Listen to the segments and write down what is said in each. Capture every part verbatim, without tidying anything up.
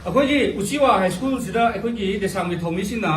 ꯑꯩꯈꯣꯏꯒꯤ ꯎꯆꯤꯋꯥ ꯍꯥꯏ ꯁ꯭ꯀꯨꯜꯁꯤꯗ ꯑꯩꯈꯣꯏꯒꯤ ꯗꯦꯁꯥꯝꯒꯤ ꯊꯧꯃꯤꯁꯤꯡꯅ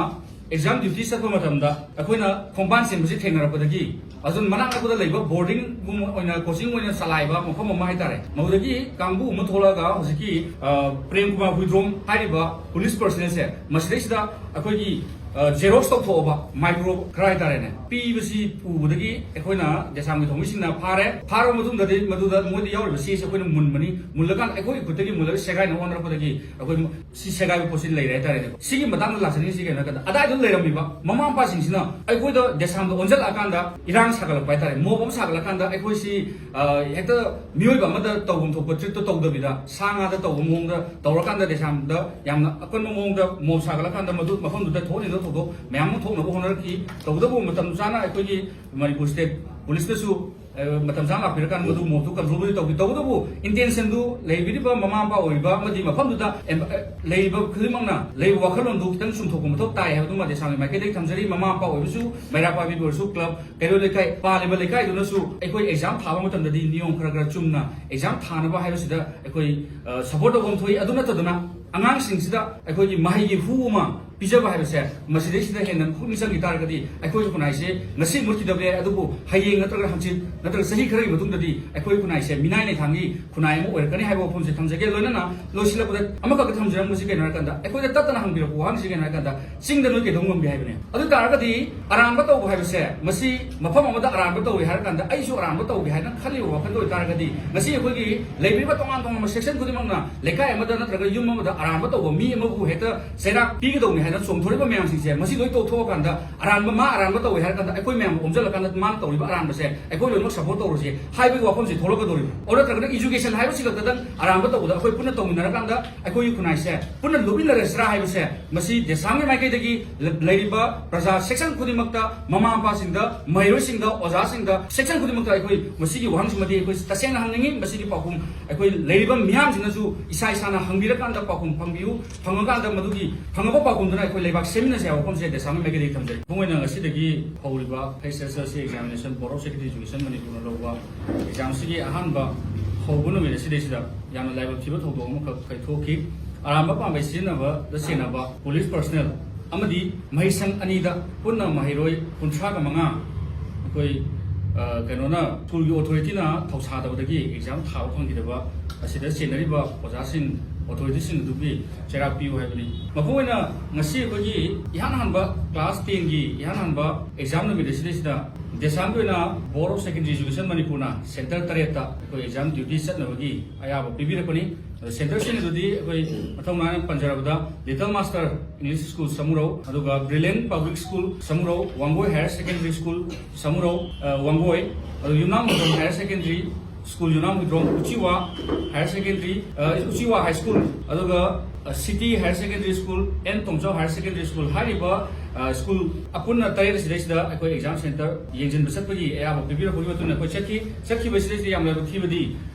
exam duty ꯆꯠꯄ ꯃꯇꯝꯗ ꯑꯩꯈꯣꯏꯅ ꯈꯣꯡꯕꯥꯟ ꯆꯦꯟꯕꯁꯤ ꯊꯦꯡꯅꯔꯛꯄꯗꯒꯤ ꯑꯗꯨꯝ ꯃꯅꯥꯛ ꯅꯛꯄꯗ ꯂꯩꯕ ꯕꯣꯔꯗꯤꯡꯒꯨꯝꯕ ꯑꯣꯏꯅ, ꯀꯣꯆꯤꯡ ꯑꯣꯏꯅ ꯆꯂꯥꯏꯕ ꯃꯐꯝ ꯑꯃ ꯍꯥꯏꯇꯥꯔꯦ꯫ ꯃꯗꯨꯗꯒꯤ ꯀꯥꯡꯕꯨ ꯑꯃ ꯊꯣꯛꯂꯛꯑꯒ ꯍꯧꯖꯤꯛꯀꯤ, ꯑ, ꯄ꯭ꯔꯦꯝ ꯀꯨꯃꯥꯔ ꯍꯨꯏꯗ꯭ꯔꯣꯝ ꯍꯥꯏꯔꯤꯕ ꯄꯨꯂꯤꯁ ꯄꯔꯁꯅꯦꯜꯁꯦ ꯃꯁꯤꯗꯩꯁꯤꯗ ꯑꯩꯈꯣꯏꯒꯤ, ꯑ, ꯖꯦꯔꯣꯛꯁ ꯇꯧꯊꯣꯛꯑꯕ ꯃꯥꯏꯀ꯭ꯔꯣ ꯈꯔ ꯍꯥꯏꯇꯥꯔꯦꯅꯦ, ꯄꯤꯕꯁꯤ ꯎꯕꯗꯒꯤ ꯑꯩꯈꯣꯏꯅ ꯗꯦꯁꯥꯝꯒꯤ ꯊꯧꯃꯤꯁꯤꯡꯅ ꯐꯥꯔꯦ꯫ ꯐꯥꯔꯕ ꯃꯇꯨꯡꯗꯗꯤ ꯃꯗꯨꯗ ꯃꯣꯏꯗ ꯌꯥꯎꯔꯤꯕ ꯆꯦꯁꯦ ꯑꯩꯈꯣꯏꯅ ꯃꯨꯟꯕꯅꯤ꯫ ꯃꯨꯜꯂꯀꯥꯟꯗ ꯑꯩꯈꯣꯏꯒꯤ ꯈꯨꯠꯇꯒꯤ ꯃꯨꯜꯂꯒ ꯁꯦꯒꯥꯏꯅꯕ ꯍꯣꯠꯅꯔꯛꯄꯗꯒꯤ ꯑꯩꯈꯣꯏ ꯁꯤ ꯁꯦꯒꯥꯏꯕ ꯄꯣꯠꯁꯤ ꯂꯩꯔꯦ ꯍꯥꯏꯇꯥꯔꯦꯅꯦꯀꯣ꯫ ꯁꯤꯒꯤ ꯃꯇꯥꯡꯗ ꯂꯥꯛꯆꯅꯤꯡꯉꯤꯁꯤ ꯀꯩꯅꯣ ꯍꯥꯏ ꯀꯥꯟꯗ, ꯑꯗꯥꯏꯗ ꯂꯩꯔꯝꯃꯤꯕ ꯃꯃꯥ ꯃꯄꯥꯁꯤꯡꯁꯤꯅ ꯑꯩꯈꯣꯏꯗ ꯗꯦꯁꯥꯝꯗ ꯑꯣꯟꯁꯤꯜꯂꯛꯑꯀꯥꯟꯗ ꯏꯔꯥꯡ ꯁꯥꯒꯠꯂꯛꯄ ꯍꯥꯏꯇꯥꯔꯦ, ꯃꯣꯞ ꯑꯃ ꯁꯥꯒꯠꯂꯀꯥꯟꯗ ꯑꯩꯈꯣꯏꯁꯤ, ꯑ, ꯍꯦꯛꯇ ꯃꯤꯑꯣꯏꯕ ꯑꯃꯗ ꯇꯧꯐꯝ ꯊꯣꯛꯄ ꯇ꯭ꯔꯤꯠꯇꯣ ꯇꯧꯗꯕꯤꯗ ꯁꯥ ꯉꯥꯗ ꯇꯧꯕ ꯃꯑꯣꯡꯗ ꯇꯧꯔꯀꯥꯟꯗ ꯗꯦꯁꯥꯝꯗ ꯌꯥꯝꯅ ꯑꯀꯟꯕ ꯃꯑꯣꯡꯗ ꯃꯣꯞ ꯁꯥꯒꯠꯂꯀꯥꯟꯗ ꯃꯗꯨ ꯃꯐꯝꯗꯨꯗ ꯊꯣꯛꯍꯟꯅꯤꯡꯗꯕ ꯊꯧꯗꯣꯛ ꯃꯌꯥꯝ ꯑꯃ ꯊꯣꯛꯅꯕ ꯍꯣꯠꯅꯔꯛꯈꯤ꯫ ꯇꯧꯕꯇꯕꯨ ꯃꯇꯝ ꯆꯥꯅ ꯑꯩꯈꯣꯏꯒꯤ ꯃꯅꯤꯄꯨꯔ ꯁ꯭ꯇꯦꯠ ꯄꯨꯂꯤꯁꯅꯁꯨ ꯑ, ꯃꯇꯝ ꯆꯥꯅ ꯂꯥꯛꯄꯤꯔꯀꯥꯟꯗ ꯃꯗꯨ ꯃꯣꯞꯇꯨ ꯀꯟꯇ꯭ꯔꯣꯜꯕꯨꯗꯤ ꯇꯧꯈꯤ꯫ ꯇꯧꯕꯇꯕꯨ ꯏꯟꯇꯦꯟꯁꯟꯗꯨ ꯂꯩꯕꯤꯔꯤꯕ ꯃꯃꯥ ꯃꯄꯥ ꯑꯣꯏꯔꯤꯕ ꯑꯃꯗꯤ ꯃꯐꯝꯗꯨꯗ ꯑꯦꯝ-, ꯑ, ꯂꯩꯔꯤꯕ ꯈꯨꯗꯤꯡꯃꯛꯅ ꯂꯩꯔꯤꯕ ꯋꯥꯈꯜꯂꯣꯟꯗꯨ ꯈꯤꯇꯪ ꯆꯨꯝꯊꯣꯛꯄ ꯃꯊꯧ ꯇꯥꯏ ꯍꯥꯏꯕꯗꯨꯃ ꯗꯦꯁꯥꯝꯒꯤ ꯃꯥꯏꯀꯩꯗꯒꯤ ꯊꯝꯖꯔꯤ꯫ ꯃꯃꯥ ꯃꯄꯥ ꯑꯣꯏꯕꯁꯨ, ꯃꯩꯔꯥ ꯄꯥꯏꯕꯤꯕꯨ ꯑꯣꯏꯔꯁꯨ, ꯀ꯭ꯂꯕ, ꯀꯩꯔꯣꯜ ꯂꯩꯀꯥꯏ, ꯄꯥꯜꯂꯤꯕ ꯂꯩꯀꯥꯏꯗꯨꯅꯁꯨ ꯑꯩꯈꯣꯏ ꯑꯦꯛꯖꯥꯝ ꯊꯥꯕ ꯃꯇꯝꯗꯗꯤ ꯅꯤꯌꯣꯝ ꯈꯔ ꯈꯔ ꯆꯨꯝꯅ ꯑꯦꯛꯖꯥꯝ ꯊꯥꯅꯕ ꯍꯥꯏꯕꯁꯤꯗ ꯑꯩꯈꯣꯏ, ꯑ, ꯁꯄꯣꯔꯠ ꯇꯧꯐꯝ ꯊꯣꯛꯏ꯫ ꯑꯗꯨ ꯅꯠꯇꯗꯅ ꯑꯉꯥꯡꯁꯤꯡꯁꯤꯗ ꯑꯩꯈꯣꯏꯒꯤ ꯃꯍꯩꯒꯤ ꯍꯨ ꯑꯃ ꯄꯤꯖꯕ ꯍꯥꯏꯕꯁꯦ ꯃꯁꯤꯗꯩꯁꯤꯗ ꯍꯦꯟꯅ ꯄꯨꯛꯅꯤꯡ ꯆꯪꯈꯤ ꯇꯥꯔꯒꯗꯤ ꯑꯩꯈꯣꯏꯒꯤ ꯈꯨꯟꯅꯥꯏꯁꯦ ꯉꯁꯤ ꯃꯨꯠꯈꯤꯗꯕ ꯌꯥꯏ, ꯑꯗꯨꯕꯨ ꯍꯌꯦꯡ ꯅꯠꯇ꯭ꯔꯒ ꯍꯪꯆꯤꯠ ꯅꯠꯇ꯭ꯔꯒ ꯆꯍꯤ ꯈꯔꯒꯤ ꯃꯇꯨꯡꯗꯗꯤ ꯑꯩꯈꯣꯏ ꯈꯨꯟꯅꯥꯏꯁꯦ ꯃꯤꯅꯥꯏ ꯂꯩꯊꯥꯡꯒꯤ ꯈꯨꯟꯅꯥꯏ ꯑꯃ ꯑꯣꯏꯔꯛꯀꯅꯤ ꯍꯥꯏꯕ ꯋꯥꯐꯝꯁꯦ ꯊꯝꯖꯒꯦ꯫ ꯂꯣꯏꯅꯅ ꯂꯣꯏꯁꯤꯜꯂꯛꯄꯗ ꯑꯃꯈꯛꯇ ꯊꯝꯖꯔꯝꯕꯁꯤ ꯀꯩꯅꯣ ꯍꯥꯏꯔꯀꯥꯟꯗ, ꯑꯩꯈꯣꯏꯗ ꯇꯠꯇꯅ ꯍꯪꯕꯤꯔꯛꯄ ꯋꯥꯍꯪꯁꯤ ꯀꯩꯅꯣ ꯍꯥꯏꯔꯀꯥꯟꯗ, ꯆꯤꯡꯗ ꯅꯣꯏ ꯀꯩꯗꯧ ꯉꯝꯒꯦ ꯍꯥꯏꯕꯅꯦ꯫ ꯑꯗꯨ ꯇꯥꯔꯒꯗꯤ ꯑꯔꯥꯟꯕ ꯇꯧꯕ ꯍꯥꯏꯕꯁꯦ, ꯃꯁꯤ ꯃꯐꯝ ꯑꯃꯗ ꯑꯔꯥꯟꯕ ꯇꯧꯔꯤ ꯍꯥꯏꯔꯀꯥꯟꯗ ꯑꯩꯁꯨ ꯑꯔꯥꯟꯕ ꯇꯧꯒꯦ ꯍꯥꯏꯅ ꯈꯜꯂꯤꯕ ꯋꯥꯈꯜꯗ ꯑꯣꯏꯇꯥꯔꯒꯗꯤ, ꯉꯁꯤ ꯑꯩꯈꯣꯏꯒꯤ ꯂꯩꯕꯤꯔꯤꯕ ꯇꯣꯉꯥꯟ ꯇꯣꯉꯥꯟꯕ ꯁꯦꯛꯁꯟ ꯈꯨꯗꯤꯡꯃꯛꯅ ꯂꯩꯀꯥꯏ ꯑꯃꯗ ꯅꯠꯇ꯭ꯔꯒ ꯌꯨꯝ ꯑꯃꯗ ꯑꯔꯥꯟꯕ ꯇꯧꯕ ꯃꯤ ꯑꯃꯕꯨ ꯍꯦꯛꯇ ꯆꯩꯔꯥꯛ ꯄꯤꯒꯗꯧꯅꯤ ꯍꯥꯏꯅ ꯆꯣꯡꯊꯣꯔꯛꯏꯕ ꯃꯌꯥꯝꯁꯤꯡꯁꯦ, ꯃꯁꯤ ꯂꯣꯏ ꯇꯣꯛꯊꯣꯛꯑꯀꯥꯟꯗ ꯑꯔꯥꯟꯕ, ꯃꯥ ꯑꯔꯥꯟꯕ ꯇꯧꯋꯦ ꯍꯥꯏꯔ ꯀꯥꯟꯗ ꯑꯩꯈꯣꯏ ꯃꯌꯥꯝ ꯑꯣꯝꯁꯤꯜꯂꯀꯥꯟꯗ ꯃꯥꯅ ꯇꯧꯔꯤꯕ ꯑꯔꯥꯟꯕꯁꯦ ꯑꯩꯈꯣꯏ ꯂꯣꯏꯅꯃꯛ ꯁꯄꯣꯔꯠ ꯇꯧꯔꯁꯤ ꯍꯥꯏꯕꯒꯤ ꯋꯥꯐꯝꯁꯤ ꯊꯣꯛꯂꯛꯀꯗꯧꯔꯤꯕ꯫ ꯑꯣꯔ ꯅꯠꯇ꯭ꯔꯒꯅ ꯏꯖꯨꯀꯦꯁꯟ ꯍꯥꯏꯕꯁꯤ ꯈꯛꯇꯗꯪ ꯑꯔꯥꯟꯕ ꯇꯧꯕꯗ ꯑꯩꯈꯣꯏ ꯄꯨꯟꯅ ꯇꯧꯃꯤꯟꯅꯔꯀꯥꯟꯗ ꯑꯩꯈꯣꯏꯒꯤ ꯈꯨꯟꯅꯥꯏꯁꯦ ꯄꯨꯟꯅ ꯂꯨꯞꯃꯤꯟꯅꯔꯁꯤꯔꯥ ꯍꯥꯏꯕꯁꯦ, ꯃꯁꯤ ꯗꯦꯁꯥꯝꯒꯤ ꯃꯥꯏꯀꯩꯗꯒꯤ ꯂ-, ꯂꯩꯔꯤꯕ ꯄ꯭ꯔꯖꯥ ꯁꯦꯛꯁꯟ ꯈꯨꯗꯤꯡꯃꯛꯇ, ꯃꯃꯥ ꯃꯄꯥꯁꯤꯡꯗ, ꯃꯍꯩꯔꯣꯏꯁꯤꯡꯗ, ꯑꯣꯖꯥꯁꯤꯡꯗ, ꯁꯦꯛꯁꯟ ꯈꯨꯗꯤꯡꯃꯛꯇ ꯑꯩꯈꯣꯏ ꯃꯁꯤꯒꯤ ꯋꯥꯍꯪꯁꯤꯃꯗꯤ ꯑꯩꯈꯣꯏ ꯇꯁꯦꯡꯅ ꯍꯪꯅꯤꯡꯉꯤ꯫ ꯃꯁꯤꯒꯤ ꯄꯥꯎꯈꯨꯝ ꯑꯩꯈꯣꯏ ꯂꯩꯔꯤꯕ ꯃꯤꯌꯥꯝꯁꯤꯅꯁꯨ ꯏꯁꯥ ꯏꯁꯥꯅ ꯍꯪꯕꯤꯔꯀꯥꯟꯗ ꯄꯥꯎꯈꯨꯝ ꯐꯪꯕꯤꯌꯨ꯫ ꯐꯪꯉꯀꯥꯟꯗ ꯃꯗꯨꯒꯤ ꯐꯪꯉꯕ ꯄꯥꯎꯈꯨꯝꯗꯨꯅ ꯑꯩꯈꯣꯏ ꯂꯩꯕꯥꯛ ꯁꯦꯝꯃꯤꯟꯅꯁꯦ ꯍꯥꯏꯕ ꯋꯥꯐꯝꯁꯦ ꯗꯦꯁꯥꯝꯒꯤ ꯃꯥꯏꯀꯩꯗꯒꯤ ꯊꯝꯖꯔꯤ꯫ ꯃꯄꯨꯡ ꯑꯣꯏꯅ ꯉꯁꯤꯗꯒꯤ ꯍꯧꯔꯤꯕ H S L C examination, Board of Secondary Education ꯃꯅꯤꯄꯨꯔꯅ ꯂꯧꯕ ꯑꯦꯛꯖꯥꯝꯁꯤꯒꯤ ꯑꯍꯥꯟꯕ ꯍꯧꯕ ꯅꯨꯃꯤꯠ ꯑꯁꯤꯗꯩꯁꯤꯗ ꯌꯥꯝꯅ ꯂꯥꯏꯕꯛ ꯊꯤꯕ ꯊꯧꯗꯣꯛ ꯑꯃꯈꯛ ꯀꯥꯏꯊꯣꯛꯈꯤ꯫ ꯑꯔꯥꯟꯕ ꯄꯥꯝꯕꯩ ꯁꯤꯖꯤꯟꯅꯕꯗ ꯆꯦꯟꯅꯕ ꯄꯨꯂꯤꯁ ꯄꯔꯁꯅꯦꯜ ꯑꯃꯗꯤ ꯃꯍꯩꯁꯪ ꯑꯅꯤꯗ ꯄꯨꯟꯅ ꯃꯍꯩꯔꯣꯏ ꯀꯨꯟꯊ꯭ꯔꯥꯒ ꯃꯉꯥ ꯑꯩꯈꯣꯏ, ꯑ, ꯀꯩꯅꯣꯅ, ꯁ꯭ꯀꯨꯜꯒꯤ ꯑꯣꯊꯣꯔꯤꯇꯤꯅ ꯊꯧꯁꯥꯗꯕꯗꯒꯤ ꯑꯦꯛꯖꯥꯝ ꯊꯥꯕ ꯐꯪꯈꯤꯗꯕ ꯑꯁꯤꯗ ꯆꯦꯟꯅꯔꯤꯕ ꯑꯣꯖꯥꯁꯤꯡ, ꯑꯣꯊꯣꯔꯤꯇꯤꯁꯤꯡ ꯑꯗꯨꯒꯤ ꯆꯩꯔꯥꯛ ꯄꯤꯌꯨ ꯍꯥꯏꯕꯅꯤ꯫ ꯃꯄꯨꯡ ꯑꯣꯏꯅ ꯉꯁꯤ ꯑꯩꯈꯣꯏꯒꯤ ꯏꯍꯥꯟ ꯍꯥꯟꯕ ꯀ꯭ꯂꯥꯁ ꯇꯦꯟꯒꯤ ꯏꯍꯥꯟ ꯍꯥꯟꯕ ꯑꯦꯛꯖꯥꯝ ꯅꯨꯃꯤꯠ ꯑꯁꯤꯗꯩꯁꯤꯗ ꯗꯦꯁꯥꯝꯒꯤ ꯑꯣꯏꯅ Board of Secondary Education ꯃꯅꯤꯄꯨꯔꯅ ꯁꯦꯟꯇꯔ ꯇꯔꯦꯠꯇ ꯑꯩꯈꯣꯏ ꯑꯦꯛꯖꯥꯝ ꯗ꯭ꯌꯨꯇꯤ ꯆꯠꯅꯕꯒꯤ ꯑꯌꯥꯕ ꯄꯤꯕꯤꯔꯛꯄꯅꯤ꯫ ꯑꯗꯣ ꯁꯦꯟꯇꯔꯁꯤꯡ ꯑꯗꯨꯗꯤ ꯑꯩꯈꯣꯏ ꯃꯊꯧ ꯅꯥꯏꯅ ꯄꯟꯖꯔꯕꯗ, ꯂꯤꯇꯜ ꯃꯥꯁꯇꯔ ꯏꯪꯂꯤꯁ ꯁ꯭ꯀꯨꯜ ꯁꯃꯨꯔꯧ, ꯑꯗꯨꯒ ꯕ꯭ꯔꯤꯂꯤꯌꯟ ꯄꯕ꯭ꯂꯤꯛ ꯁ꯭ꯀꯨꯜ ꯁꯃꯨꯔꯧ, ꯋꯥꯡꯒꯣꯏ ꯍꯥꯌꯔ ꯁꯦꯀꯦꯟꯗꯔꯤ ꯁ꯭ꯀꯨꯜ ꯁꯃꯨꯔꯧ, ꯑ, ꯋꯥꯡꯒꯣꯏ, ꯑꯗꯨ Yumnam Huidrom higher secondary school, Yumnam Huidrom Uchiwa higher secondary, ꯑ, ꯎꯆꯤꯋꯥ ꯍꯥꯏ ꯁ꯭ꯀꯨꯜ, ꯑꯗꯨꯒ, ꯑ, city higher secondary school, N Tomchou higher secondary school ꯍꯥꯏꯔꯤꯕ, ꯑ, ꯁ꯭ꯀꯨꯜ ꯑꯄꯨꯟꯅ ꯇꯔꯦꯠ ꯑꯁꯤꯗꯩꯁꯤꯗ ꯑꯩꯈꯣꯏ ꯑꯦꯛꯖꯥꯝ ꯁꯦꯟꯇꯔ ꯌꯦꯡꯁꯤꯟꯕ ꯆꯠꯄꯒꯤ ꯑꯌꯥꯕ ꯄꯤꯕꯤꯔꯛꯄꯒꯤ ꯃꯇꯨꯡ ꯏꯟꯅ ꯑꯩꯈꯣꯏ ꯆꯠꯈꯤ꯫ ꯆꯠꯈꯤꯕꯁꯤꯗꯩꯁꯤꯗ ꯌꯥꯝ ꯂꯥꯏꯕꯛ ꯊꯤꯕꯗꯤ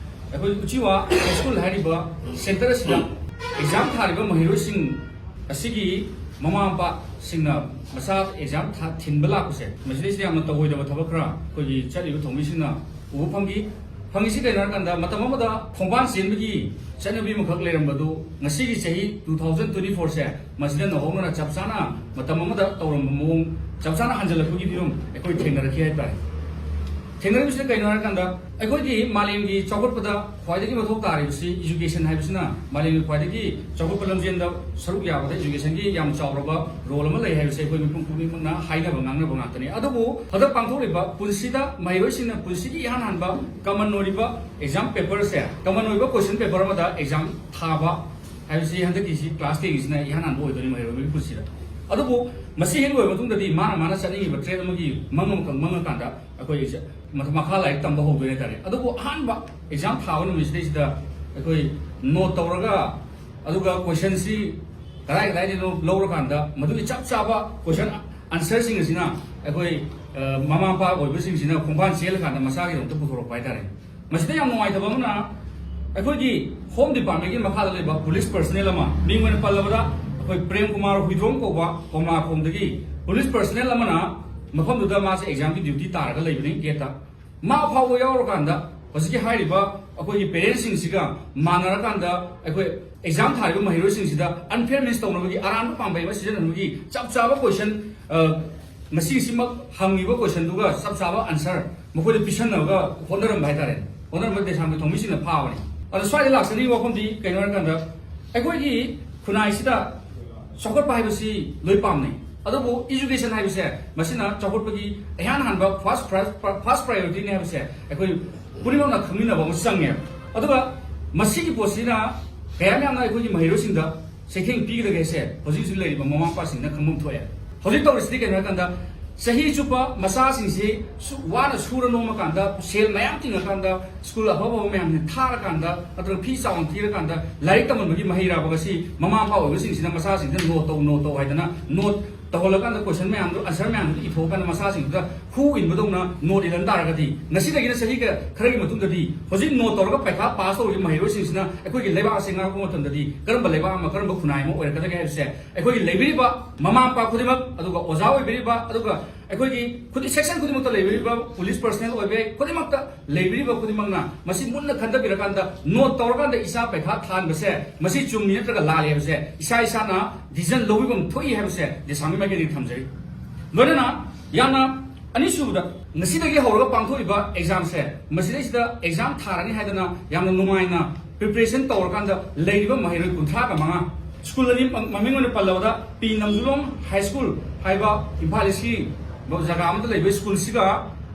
ꯑꯩꯈꯣꯏ ꯎꯆꯤꯋꯥ ꯍꯥꯏ ꯁ꯭ꯀꯨꯜ ꯍꯥꯏꯔꯤꯕ ꯁꯦꯟꯇꯔ ꯑꯁꯤꯗ ꯑꯦꯛꯖꯥꯝ ꯊꯥꯔꯤꯕ ꯃꯍꯩꯔꯣꯏꯁꯤꯡ ꯑꯁꯤꯒꯤ ꯃꯃꯥ ꯃꯄꯥꯁꯤꯡꯅ ꯃꯆꯥ ꯑꯦꯛꯖꯥꯝ ꯊꯥ-, ꯊꯤꯟꯕ ꯂꯥꯛꯄꯁꯦ, ꯃꯁꯤꯗꯩꯁꯤꯗ ꯌꯥꯝꯅ ꯇꯧꯔꯣꯏꯗꯕ ꯊꯕꯛ ꯈꯔ ꯑꯩꯈꯣꯏꯒꯤ ꯆꯠꯂꯤꯕ ꯊꯧꯃꯤꯁꯤꯡꯅ ꯎꯕ ꯐꯪꯈꯤ꯫ ꯐꯪꯉꯤꯁꯤ ꯀꯩꯅꯣ ꯍꯥꯏꯔꯀꯥꯟꯗ, ꯃꯇꯝ ꯑꯃꯗ ꯈꯣꯡꯕꯥꯟ ꯆꯦꯟꯕꯒꯤ ꯆꯠꯅꯕꯤ ꯑꯃꯈꯛ ꯂꯩꯔꯝꯕꯗꯨ ꯉꯁꯤꯒꯤ ꯆꯍꯤ two thousand twenty four ꯁꯦ ꯃꯁꯤꯗ ꯅꯧꯍꯧꯅꯅ ꯆꯞ ꯆꯥꯅ ꯃꯇꯝ ꯑꯃꯗ ꯇꯧꯔꯝꯕ ꯃꯑꯣꯡ ꯆꯞ ꯆꯥꯅ ꯍꯟꯖꯤꯜꯂꯛꯄꯒꯤ ꯐꯤꯕꯝ ꯑꯩꯈꯣꯏ ꯊꯦꯡꯅꯔꯛꯈꯤ ꯍꯥꯏꯇꯥꯔꯦ꯫ ꯊꯦꯡꯅꯔꯤꯕꯁꯤꯅ ꯀꯩꯅꯣ ꯍꯥꯏꯔꯀꯥꯟꯗ, ꯑꯩꯈꯣꯏꯒꯤ ꯃꯥꯂꯦꯝꯒꯤ ꯆꯥꯎꯈꯠꯄꯗ ꯈ꯭ꯋꯥꯏꯗꯒꯤ ꯃꯊꯧ ꯇꯥꯔꯤꯕꯁꯤ education ꯍꯥꯏꯕꯁꯤꯅ ꯃꯥꯂꯦꯝꯒꯤ ꯈ꯭ꯋꯥꯏꯗꯒꯤ ꯆꯥꯎꯈꯠꯄ ꯂꯝꯖꯦꯟꯗ ꯁꯔꯨꯛ ꯌꯥꯕꯗ educationꯒꯤ ꯌꯥꯝ ꯆꯥꯎꯔꯕ role ꯑꯃ ꯂꯩ ꯍꯥꯏꯕꯁꯤ ꯑꯩꯈꯣꯏ ꯃꯤꯄꯨꯝ ꯈꯨꯗꯤꯡꯃꯛꯅ ꯍꯥꯏꯅꯕ ꯉꯥꯡꯅꯕ ꯉꯥꯛꯇꯅꯤ꯫ ꯑꯗꯨꯕꯨ ꯍꯟꯗꯛ ꯄꯥꯡꯊꯣꯛꯂꯤꯕ ꯄꯨꯟꯁꯤꯗ ꯃꯍꯩꯔꯣꯏꯁꯤꯡꯅ ꯄꯨꯟꯁꯤꯒꯤ ꯏꯍꯥꯟ ꯍꯥꯟꯕ common ꯑꯣꯏꯔꯤꯕ exam paperꯁꯦ, common ꯑꯣꯏꯕ question paper ꯑꯃꯗ exam ꯊꯥꯕ ꯍꯥꯏꯕꯁꯤ ꯍꯟꯗꯛꯀꯤꯁꯤ class tenꯒꯤꯁꯤꯅ ꯏꯍꯥꯟ ꯍꯥꯟꯕ ꯑꯣꯏꯗꯣꯏꯅꯤ ꯃꯍꯩꯔꯣꯏ ꯑꯃꯒꯤ ꯄꯨꯟꯁꯤꯗ꯫ ꯑꯗꯨꯕꯨ ꯃꯁꯤ ꯍꯦꯛ ꯂꯣꯏꯔꯕ ꯃꯇꯨꯡꯗꯗꯤ ꯃꯥꯅ ꯃꯥꯅ ꯆꯠꯅꯤꯡꯉꯤꯕ trade ꯑꯃꯒꯤ ꯃꯪ ꯑꯃꯈꯛ ꯃꯪꯉꯀꯥꯟꯗ ꯑꯩꯈꯣꯏ ꯃꯊ-, ꯃꯈꯥ ꯂꯥꯏꯔꯤꯛ ꯇꯝꯕ ꯍꯧꯗꯣꯏꯅꯦ ꯍꯥꯏꯇꯥꯔꯦ꯫ ꯑꯗꯨꯕꯨ ꯑꯍꯥꯟꯕ exam ꯊꯥꯕ ꯅꯨꯃꯤꯠꯁꯤꯗꯩꯁꯤꯗ ꯑꯩꯈꯣꯏ note ꯇꯧꯔꯒ, ꯑꯗꯨꯒ questionꯁꯤ ꯀꯗꯥꯏ ꯀꯗꯥꯏꯗꯩꯅꯣ ꯂꯧꯔꯀꯥꯟꯗ ꯃꯗꯨꯒꯤ ꯆꯞ ꯆꯥꯕ question answerꯁꯤꯡ ꯑꯁꯤꯅ ꯑꯩꯈꯣꯏ, ꯑ, ꯃꯃꯥ ꯃꯄꯥ ꯑꯣꯏꯕꯁꯤꯡꯁꯤꯅ ꯈꯣꯡꯕꯥꯟ ꯆꯦꯜꯂꯀꯥꯟꯗ ꯃꯆꯥꯒꯤꯗꯃꯛꯇ ꯄꯨꯊꯣꯔꯛꯄ ꯍꯥꯏꯇꯥꯔꯦ꯫ ꯃꯁꯤꯗ ꯌꯥꯝ ꯅꯨꯡꯉꯥꯏꯇꯕ ꯑꯃꯅ, ꯑꯩꯈꯣꯏꯒꯤ Home Departmentꯀꯤ ꯃꯈꯥꯗ ꯂꯩꯕ police personnel ꯑꯃ, ꯃꯤꯡ ꯑꯣꯏꯅ ꯄꯜꯂꯕꯗ ꯑꯩꯈꯣꯏ ꯄ꯭ꯔꯦꯝ ꯀꯨꯃꯥꯔ ꯍꯨꯏꯗ꯭ꯔꯣꯝ ꯀꯧꯕ ꯀꯣꯝꯂꯥꯈꯣꯡꯗꯒꯤ police personnel ꯑꯃꯅ ꯃꯐꯝꯗꯨꯗ ꯃꯥꯁꯦ examꯒꯤ duty ꯇꯥꯔꯒ ꯂꯩꯕꯅꯤ gateꯇ꯫ ꯃꯥ ꯐꯥꯎꯕ ꯌꯥꯎꯔꯀꯥꯟꯗ ꯍꯧꯖꯤꯛꯀꯤ ꯍꯥꯏꯔꯤꯕ ꯑꯩꯈꯣꯏꯒꯤ parentsꯁꯤꯡꯁꯤꯒ ꯃꯥꯟꯅꯔꯀꯥꯟꯗ ꯑꯩꯈꯣꯏ ꯑꯦꯛꯖꯥꯝ ꯊꯥꯔꯤꯕ ꯃꯍꯩꯔꯣꯏꯁꯤꯡꯁꯤꯗ ꯑꯟꯐꯤꯌꯔꯅꯦꯁ ꯇꯧꯅꯕꯒꯤ, ꯑꯔꯥꯟꯕ ꯄꯥꯝꯕꯩ ꯑꯃ ꯁꯤꯖꯤꯟꯅꯅꯕꯒꯤ ꯆꯞ ꯆꯥꯕ ꯀꯣꯏꯁꯟ, ꯃꯁꯤꯁꯤꯃꯛ ꯍꯪꯉꯤꯕ ꯀꯣꯏꯁꯟꯗꯨꯒ ꯆꯞ ꯆꯥꯕ ꯑꯟꯁꯔ ꯃꯈꯣꯏꯗ ꯄꯤꯁꯟꯅꯕꯒ ꯍꯣꯠꯅꯔꯝꯕ ꯍꯥꯏꯇꯥꯔꯦ꯫ ꯍꯣꯠꯅꯔꯝꯕ ꯗꯦꯁꯥꯝꯒꯤ ꯊꯧꯃꯤꯁꯤꯡꯅ ꯐꯥꯕꯅꯤ꯫ ꯑꯗꯣ ꯁ꯭ꯋꯥꯏꯗ ꯂꯥꯛꯆꯅꯤꯡꯉꯤꯕ ꯋꯥꯐꯝꯗꯤ ꯀꯩꯅꯣ ꯍꯥꯏꯔꯀꯥꯟꯗ, ꯑꯩꯈꯣꯏꯒꯤ ꯈꯨꯟꯅꯥꯏꯁꯤꯗ ꯆꯥꯎꯈꯠꯄ ꯍꯥꯏꯕꯁꯤ ꯂꯣꯏ ꯄꯥꯝꯅꯩ, ꯑꯗꯨꯕꯨ ꯏꯖꯨꯀꯦꯁꯟ ꯍꯥꯏꯕꯁꯦ ꯃꯁꯤꯅ ꯆꯥꯎꯈꯠꯄꯒꯤ ꯏꯍꯥꯟ ꯍꯥꯟꯕ ꯐꯥꯔꯁ ꯐꯥꯔꯁ ꯄ꯭ꯔꯥꯏꯌꯣꯔꯤꯇꯤꯅꯤ ꯍꯥꯏꯕꯁꯦ ꯑꯩꯈꯣꯏ ꯄꯨꯝꯅꯃꯛꯅ ꯈꯪꯃꯤꯟꯅꯕ ꯑꯃ ꯆꯪꯉꯦꯕ꯫ ꯑꯗꯨꯒ ꯃꯁꯤꯒꯤ ꯄꯣꯠꯁꯤꯅ ꯀꯌꯥꯝ ꯌꯥꯝꯅ ꯑꯩꯈꯣꯏꯒꯤ ꯃꯍꯩꯔꯣꯏꯁꯤꯡꯗ ꯆꯩꯊꯦꯡ ꯄꯤꯒꯗꯒꯦ ꯍꯥꯏꯁꯦ ꯍꯧꯖꯤꯛ ꯍꯧꯖꯤꯛ ꯂꯩꯔꯤꯕ ꯃꯃꯥ ꯃꯄꯥꯁꯤꯡꯅ ꯈꯪꯐꯝ ꯊꯣꯛꯑꯦ꯫ ꯍꯧꯖꯤꯛ ꯇꯧꯔꯤꯁꯤꯗꯤ ꯀꯩꯅꯣ ꯍꯥꯏꯔꯀꯥꯟꯗ, ꯆꯍꯤ ꯆꯨꯞꯄ ꯃꯆꯥꯁꯤꯡꯁꯤ ꯁꯨ-, ꯋꯥꯅ ꯁꯨꯔ ꯅꯣꯝꯃꯀꯥꯟꯗ, ꯁꯦꯜ ꯃꯌꯥꯝ ꯇꯤꯡꯉꯀꯥꯟꯗ, ꯁ꯭ꯀꯨꯜ ꯑꯐ ꯑꯐꯕ ꯃꯌꯥꯝꯁꯤ ꯊꯥꯔꯀꯥꯟꯗ, ꯅꯠꯇ꯭ꯔꯒ ꯐꯤ ꯆꯥꯎꯅ ꯊꯤꯔꯀꯥꯟꯗ ꯂꯥꯏꯔꯤꯛ ꯇꯝꯍꯟꯕꯒꯤ ꯃꯍꯩꯔꯥꯕꯛ ꯑꯁꯤ ꯃꯃꯥ ꯃꯄꯥ ꯑꯣꯏꯕꯁꯤꯡꯁꯤꯅ ꯃꯆꯥꯁꯤꯡꯁꯤꯗ ꯅꯣꯠ ꯇꯧ, ꯅꯣꯠ ꯇꯧ ꯍꯥꯏꯗꯅ ꯅꯣꯠ ꯇꯧꯍꯜꯂꯀꯥꯟꯗ ꯀꯣꯏꯁꯟ ꯃꯌꯥꯝꯗꯨ, ꯑꯟꯁꯔ ꯃꯌꯥꯝꯗꯨ ꯏꯊꯣꯛꯑꯀꯥꯟꯗ ꯃꯆꯥꯁꯤꯡꯗꯨꯗ ꯍꯨ ꯏꯟꯕꯗꯧꯅ ꯅꯣꯠ ꯏꯜꯍꯟ ꯇꯥꯔꯒꯗꯤ, ꯉꯁꯤꯗꯒꯤꯅ ꯆꯍꯤ ꯀ-, ꯈꯔꯒꯤ ꯃꯇꯨꯡꯗꯗꯤ ꯍꯧꯖꯤꯛ ꯅꯣꯠ ꯇꯧꯔꯒ ꯄꯩꯈꯥ ꯄꯥꯁ ꯇꯧꯔꯤꯕ ꯃꯍꯩꯔꯣꯏꯁꯤꯡꯁꯤꯅ ꯑꯩꯈꯣꯏꯒꯤ ꯂꯩꯕꯥꯛ ꯑꯁꯤ ꯉꯥꯛꯄ ꯃꯇꯝꯗꯗꯤ ꯀꯔꯝꯕ ꯂꯩꯕꯥꯛ ꯑꯃ, ꯀꯔꯝꯕ ꯈꯨꯟꯅꯥꯏ ꯑꯃ ꯑꯣꯏꯔꯛꯀꯗꯒꯦ ꯍꯥꯏꯕꯁꯦ ꯑꯩꯈꯣꯏꯒꯤ ꯂꯩꯕꯤꯔꯤꯕ ꯃꯃꯥ ꯃꯄꯥ ꯈꯨꯗꯤꯡꯃꯛ, ꯑꯗꯨꯒ ꯑꯣꯖꯥ ꯑꯣꯏꯕꯤꯔꯤꯕ, ꯑꯗꯨꯒ ꯑꯩꯈꯣꯏꯒꯤ ꯈꯨꯗꯤꯡ, ꯁꯦꯛꯁꯟ ꯈꯨꯗꯤꯡꯃꯛꯇ ꯂꯩꯕꯤꯔꯤꯕ ꯄꯨꯂꯤꯁ ꯄꯔꯁꯅꯦꯜ ꯑꯣꯏꯕ ꯌꯥꯏ, ꯈꯨꯗꯤꯡꯃꯛꯇ ꯂꯩꯕꯤꯔꯤꯕ ꯈꯨꯗꯤꯡꯃꯛꯅ ꯃꯁꯤ ꯃꯨꯟꯅ ꯈꯟꯊꯕꯤꯔꯀꯥꯟꯗ, ꯅꯣꯠ ꯇꯧꯔꯀꯥꯟꯗ ꯏꯆꯥ ꯄꯩꯈꯥ ꯊꯥꯍꯟꯕꯁꯦ ꯃꯁꯤ ꯆꯨꯝꯃꯤ ꯅꯠꯇ꯭ꯔꯒ ꯂꯥꯜꯂꯤ ꯍꯥꯏꯕꯁꯦ ꯏꯁꯥ ꯏꯁꯥꯅ ꯗꯤꯁꯤꯖꯟ ꯂꯧꯕꯤꯐꯝ ꯊꯣꯛꯏ ꯍꯥꯏꯕꯁꯦ ꯗꯦꯁꯥꯝꯒꯤ ꯃꯥꯏꯀꯩꯗꯒꯤ ꯊꯝꯖꯔꯤ꯫ ꯂꯣꯏꯅꯅ ꯌꯥꯝꯅ ꯑꯅꯤꯁꯨꯕꯗ, ꯉꯁꯤꯗꯒꯤ ꯍꯧꯔꯒ ꯄꯥꯡꯊꯣꯛꯏꯕ ꯑꯦꯛꯖꯥꯝꯁꯦ, ꯃꯁꯤꯗꯩꯁꯤꯗ ꯑꯦꯛꯖꯥꯝ ꯊꯥꯔꯅꯤ ꯍꯥꯏꯗꯅ ꯌꯥꯝꯅ ꯅꯨꯡꯉꯥꯏꯅ ꯄ꯭ꯔꯤꯄꯔꯦꯁꯟ ꯇꯧꯔꯀꯥꯟꯗ ꯂꯩꯔꯤꯕ ꯃꯍꯩꯔꯣꯏ ꯀꯨꯟꯊ꯭ꯔꯥꯒ ꯃꯉꯥ, ꯁ꯭ꯀꯨꯜ ꯑꯅꯤ ꯃ-, ꯃꯃꯤꯡ ꯑꯣꯏꯅ ꯄꯜꯂꯕꯗ ꯄꯤ ꯅꯝꯖꯨꯂꯣꯡ ꯍꯥꯏ ꯁ꯭ꯀꯨꯜ ꯍꯥꯏꯕ ꯏꯝꯐꯥꯜ ꯏꯁꯀꯤ ꯖꯒꯥ ꯑꯃꯗ ꯂꯩꯕ ꯁ꯭ꯀꯨꯜꯁꯤꯒ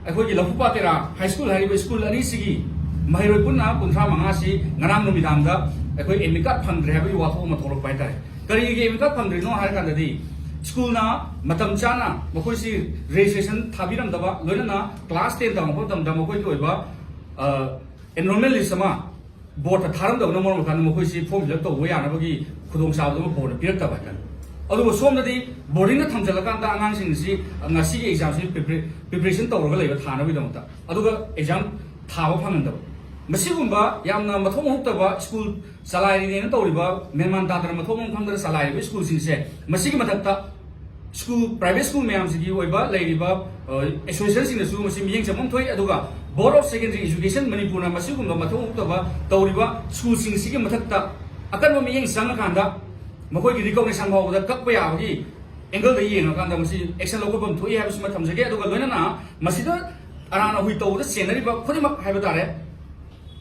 ꯑꯩꯈꯣꯏꯒꯤ ꯂꯐꯨꯄꯥꯠ ꯇꯦꯔꯥ ꯍꯥꯏ ꯁ꯭ꯀꯨꯜ ꯍꯥꯏꯔꯤꯕ ꯁ꯭ꯀꯨꯜ ꯑꯅꯤꯁꯤꯒꯤ ꯃꯍꯩꯔꯣꯏ ꯄꯨꯟꯅ ꯀꯨꯟꯊ꯭ꯔꯥ ꯃꯉꯥꯁꯤ ꯉꯔꯥꯡ ꯅꯨꯃꯤꯗꯥꯡꯗ ꯑꯩꯈꯣꯏ ꯑꯦꯗꯃꯤꯠ ꯀꯥꯔꯗ ꯐꯪꯗ꯭ꯔꯦ ꯍꯥꯏꯕꯒꯤ ꯋꯥꯊꯣꯛ ꯑꯃ ꯊꯣꯛꯂꯛꯄ ꯍꯥꯏꯇꯥꯔꯦ꯫ ꯀꯔꯤꯒꯤ ꯑꯦꯗꯃꯤꯠ ꯀꯥꯔꯗ ꯐꯪꯗ꯭ꯔꯤꯅꯣ ꯍꯥꯏꯔ ꯀꯥꯟꯗꯗꯤ, ꯁ꯭ꯀꯨꯜꯅ ꯃꯇꯝ ꯆꯥꯅ ꯃꯈꯣꯏꯁꯤ ꯔꯦꯖꯤꯁꯇ꯭ꯔꯦꯁꯟ ꯊꯥꯕꯤꯔꯝꯗꯕ, ꯂꯣꯏꯅꯅ ꯀ꯭ꯂꯥꯁ ꯇꯦꯟ ꯇꯝꯃꯛꯄ ꯃꯇꯝꯗ ꯃꯈꯣꯏꯒꯤ ꯑꯣꯏꯕ, ꯑ, ꯑꯦꯟꯔꯣꯜꯃꯦꯟ ꯂꯤꯁ ꯑꯃ ꯕꯣꯔꯗꯇ ꯊꯥꯔꯝꯗꯕꯅ ꯃꯔꯝ ꯑꯣꯏꯔꯀꯥꯟꯗ ꯃꯈꯣꯏꯁꯤ ꯐꯣꯔꯝ ꯐꯤꯜ ꯑꯞ ꯇꯧꯕ ꯌꯥꯅꯕꯒꯤ ꯈꯨꯗꯣꯡꯆꯥꯕꯗꯨ ꯑꯃ ꯕꯣꯔꯗꯅ ꯄꯤꯔꯛꯇꯕ ꯍꯥꯏꯇꯥꯔꯦ꯫ ꯑꯗꯨꯒ ꯁꯣꯝꯗꯗꯤ ꯕꯣꯔꯗꯤꯡꯗ ꯊꯝꯖꯤꯜꯂꯀꯥꯟꯗ ꯑꯉꯥꯡꯁꯤꯡꯁꯤ ꯉꯁꯤꯒꯤ ꯑꯦꯛꯖꯥꯝꯁꯤ ꯄ꯭ꯔꯤꯄꯔꯦ-, ꯄ꯭ꯔꯤꯄꯔꯦꯁꯟ ꯇꯧꯔꯒ ꯂꯩꯕ ꯊꯥꯅꯕꯒꯤꯗꯃꯛꯇ, ꯑꯗꯨꯒ ꯑꯦꯛꯖꯥꯝ ꯊꯥꯕ ꯐꯪꯍꯟꯗꯕ, ꯃꯁꯤꯒꯨꯝꯕ ꯌꯥꯝꯅ ꯃꯊꯣꯡ ꯍꯨꯛꯇꯕ ꯁ꯭ꯀꯨꯜ ꯆꯂꯥꯏꯔꯤꯅꯦꯅ ꯇꯧꯔꯤꯕ, ꯃꯦꯟꯃꯥꯟ ꯇꯥꯗꯅ ꯃꯊꯣꯡ ꯃꯔꯝ ꯈꯪꯗꯅ ꯆꯂꯥꯏꯔꯤꯕ ꯁ꯭ꯀꯨꯜꯁꯤꯡꯁꯦ, ꯃꯁꯤꯒꯤ ꯃꯊꯛꯇ ꯁ꯭ꯀꯨꯜ, ꯄ꯭ꯔꯥꯏꯚꯦꯠ ꯁ꯭ꯀꯨꯜ ꯃꯌꯥꯝꯁꯤꯒꯤ ꯑꯣꯏꯕ ꯂꯩꯔꯤꯕ, ꯑ, ꯑꯦꯁꯣꯁꯤꯌꯦꯁꯟꯁꯤꯡꯅꯁꯨ ꯃꯁꯤ ꯃꯤꯠꯌꯦꯡ ꯆꯪꯐꯝ ꯊꯣꯛꯏ꯫ ꯑꯗꯨꯒ Board of Secondary Education ꯃꯅꯤꯄꯨꯔꯅ ꯃꯁꯤꯒꯨꯝꯕ ꯃꯊꯧ ꯍꯨꯛꯇꯕ ꯇꯧꯔꯤꯕ ꯁ꯭ꯀꯨꯜꯁꯤꯡꯁꯤꯒꯤ ꯃꯊꯛꯇ ꯑꯀꯟꯕ ꯃꯤꯠꯌꯦꯡ ꯆꯪꯉꯀꯥꯟꯗ ꯃꯈꯣꯏꯒꯤ recognition ꯐꯥꯎꯕꯗ ꯀꯛꯄ ꯌꯥꯕꯒꯤ angle ꯗ ꯌꯦꯡꯉꯀꯥꯟꯗ ꯃꯁꯤ action ꯂꯧꯈꯠꯐꯝ ꯊꯣꯛꯏ ꯍꯥꯏꯕꯁꯤꯃ ꯊꯝꯖꯒꯦ꯫ ꯑꯗꯨꯒ ꯂꯣꯏꯅꯅ ꯃꯁꯤꯗ ꯑꯔꯥꯟ ꯑꯍꯨꯏ ꯇꯧꯕꯗ ꯆꯦꯟꯅꯔꯤꯕ ꯈꯨꯗꯤꯡꯃꯛ ꯍꯥꯏꯕ ꯇꯥꯔꯦ,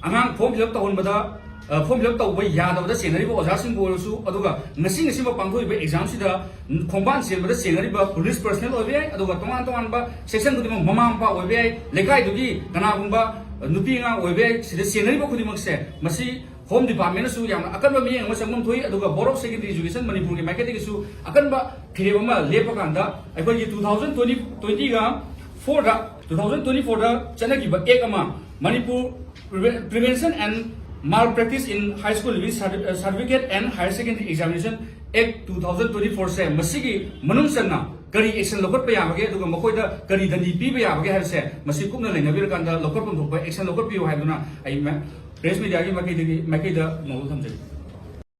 ꯑꯉꯥꯡ form fill up ꯇꯧꯍꯟꯕꯗ, form fill up ꯇꯧꯕ ꯌꯥꯗꯕꯗ ꯆꯦꯟꯅꯔꯤꯕ ꯑꯣꯖꯥꯁꯤꯡꯕꯨ ꯑꯣꯏꯔꯁꯨ, ꯑꯗꯨꯒ ꯉꯁꯤ ꯉꯁꯤꯃꯛ ꯄꯥꯡꯊꯣꯛꯏꯕ exam ꯁꯤꯗ ꯈꯣꯡꯕꯥꯟ ꯆꯦꯟꯕꯗ ꯆꯦꯟꯅꯔꯤꯕ police personnel ꯑꯣꯏꯕ ꯌꯥꯏ, ꯑꯗꯨꯒ ꯇꯣꯉꯥꯟ ꯇꯣꯉꯥꯟꯕ section ꯈꯨꯗꯤꯡꯃꯛ, ꯃꯃꯥ ꯃꯄꯥ ꯑꯣꯏꯕ ꯌꯥꯏ, ꯂꯩꯀꯥꯏꯗꯨꯒꯤ ꯀꯅꯥꯒꯨꯝꯕ ꯅꯨꯄꯤ ꯑꯉꯥꯡ ꯑꯣꯏꯕ ꯌꯥꯏ, ꯁꯤꯗ ꯆꯦꯟꯅꯔꯤꯕ ꯈꯨꯗꯤꯡꯃꯛꯁꯦ ꯃꯁꯤ Home Department ꯅꯁꯨ ꯌꯥꯝꯅ ꯑꯀꯟꯕ ꯃꯤꯠꯌꯦꯡ ꯑꯃ ꯆꯪꯐꯝ ꯊꯣꯛꯏ꯫ ꯑꯗꯨꯒ Board of Secondary Education ꯃꯅꯤꯄꯨꯔꯒꯤ ꯃꯥꯏꯀꯩꯗꯒꯤꯁꯨ ꯑꯀꯟꯕ ꯐꯤꯔꯦꯞ ꯑꯃ ꯂꯦꯞꯄ ꯀꯥꯟꯗ ꯑꯩꯈꯣꯏꯒꯤ two thousand twenty, twenty ꯒ four ꯗ, two thousand twenty four ꯗ ꯆꯠꯅꯈꯤꯕ act ꯑꯃ, Manipur Preve-, Prevention and Malpractice in High School Leaving Certi-, Certificate and Higher Secondary Examination Act two thousand twenty four ꯁꯦ, ꯃꯁꯤꯒꯤ ꯃꯅꯨꯡ ꯆꯟꯅ ꯀꯔꯤ action ꯂꯧꯈꯠꯄ ꯌꯥꯕꯒꯦ, ꯑꯗꯨꯒ ꯃꯈꯣꯏꯗ ꯀꯔꯤ ꯗꯟꯗꯤ ꯄꯤꯕ ꯌꯥꯕꯒꯦ ꯍꯥꯏꯕꯁꯦ ꯃꯁꯤ ꯀꯨꯞꯅ ꯅꯩꯅꯕꯤꯔꯀꯥꯟꯗ ꯂꯧꯈꯠꯐꯝ ꯊꯣꯛꯄ action ꯂꯧꯈꯠꯄꯤꯌꯨ ꯍꯥꯏꯗꯨꯅ ꯑꯩ ꯃ-, press media ꯒꯤ ꯃꯥꯏꯀꯩꯗꯒꯤ, ꯃꯥꯏꯀꯩꯗ ꯅꯣꯜꯂꯨꯛ ꯊꯝꯖꯔꯤ꯫